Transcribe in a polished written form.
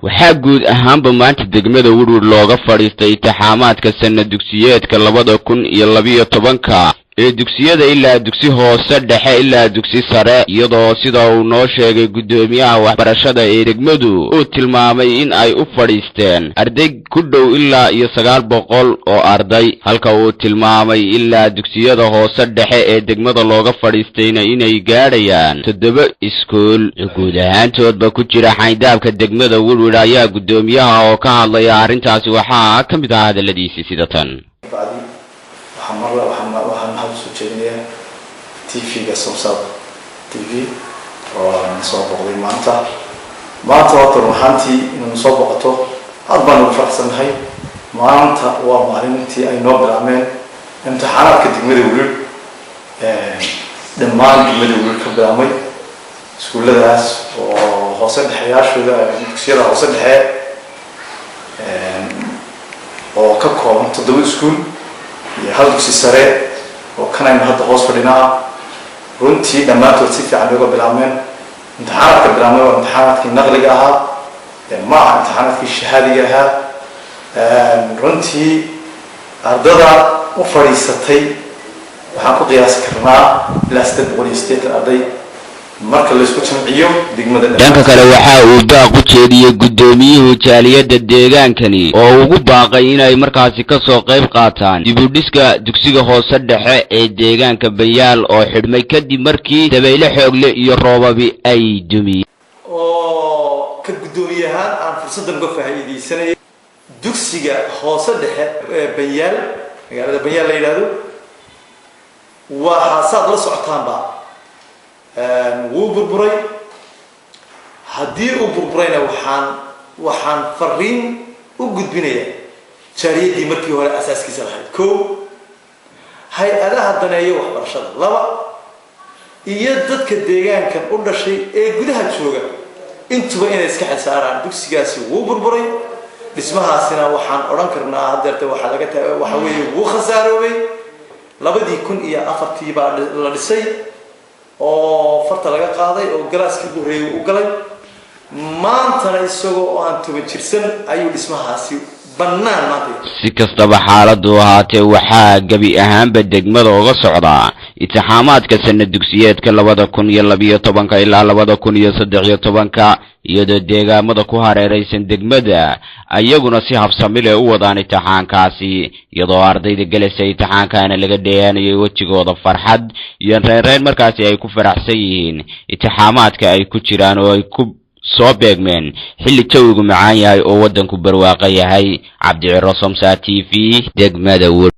Waxaa guud ahaanba maanta degmada Werwer looga fadhiistay imtixaamaadka sanad dugsiyeedka 2012-ka ee dugsiyada ilaa dugsi hoose dhexe ilaa dugsi sare, iyadoo sida uu noo sheegay guddoomiyaha waxbarashada ee degmadu uu tilmaamay in ay u fadhiisteen arday ku dhow ilaa iyo 900 oo arday, halka uu tilmaamay ilaa dugsiyada hoose dhexe ee degmada looga fadhiistayna inay gaadhayaan 7 iskuul. Guud ahaantoodba ku jira xayndaabka degmada Werwer ayaa guddoomiyaha oo ka hadlaya arrintaasi waxaa ka mid ahaa hadalladiisii sida tan. Waxaan marla waxaan mahad usoo jeedinayaa TV-ga Somsab TV oo na soo boqday maanta. Maanta waa run ahaantii inuu soo boqoto aad baan ugu faraxsannahay. Maanta waa maalintii ay noo bilaabmeen imtixaanaadka degmada Werwer, dhammaan degmada Werwer ka bilaabmay, iskuulladaas oo hoose dhexeyaashooda, dugsiyada hoose dhexe oo ka kooban 7 iskuul iyo hal dugsi sare oo kanaynu hadda hoos fadhinaa. Runtii dhammaantood si fiican bay uga bilaabmeen. Imtixaanaadka bilaabmay waa imtixaanaadkii naqliga ahaa, ma aha imtixaanaadkii shahaadiga ahaa. Runtii ardada u fadhiisatay waxaan ku qiyaasi karnaa ilaa 880 arday marka laysku jamciyo degmada. Dhanka kale, waxa uu baaq u jeediyey guddoomiyuhu jaaliyadda deegaankani oo ugu baaqay inay markaasi ka soo qayb qaataan dibudhiska dugsiga hoose dhexe ee deegaanka Banyaal oo xidhmay kadib markii dabayle xoogle iyo roobabi ay dumiyeen. Oo ka guddoomiye ahaan aan fursaddan uga faa'iidaysanayay, dugsiga hoose dhexe ee Banyaal, magaalada Banyaal la yidhaahdo, waxaa saad la socotaanba wuu burburay. Haddii uu burburayna, waxaan fariin u gudbinayaa jaariyaddii markii hore asaaskiisa lahayd, ko hay-adaha daneeyo waxbarashada, laba iyo dadka deegaankan u dhashay ee gudaha jooga, intuba inay iska xilsaaraan. Dugsigaasi wuu burburay, dhismahaasina waxaan odhan karnaa haddeerta waxaa laga ta waxa weeye wuu khasaaroobay. 2004-tii baa la dhisay oo farta laga qaaday oo galaaskii ugu horreeyay u galay. Maantana isagoo oo aan 10 jirsan ayuu dhismahaasi bannaan maanta. Si kastaba xaaladdu ahaatee, waxaa gebi ahaanba degmada uga socdaa imtixaamaadka sanad dugsiyeedka 2012-ka ilaa 2013-ka, iyadoo deegaamada ku hareeraysan degmada iyaguna si habsami leh u wadaan imtixaankaasi, iyadoo ardayda gelaysa imtixaankaana laga dheehanayay wejigooda farxad iyo reynreyn markaasi ay ku faraxsan yihiin imtixaamaadka ay ku jiraan oo ay ku soo beegmeen xilli jawigu macaan yahay oo waddanku barwaaqo yahay. Cabdiciro, Somsa TV, degmada.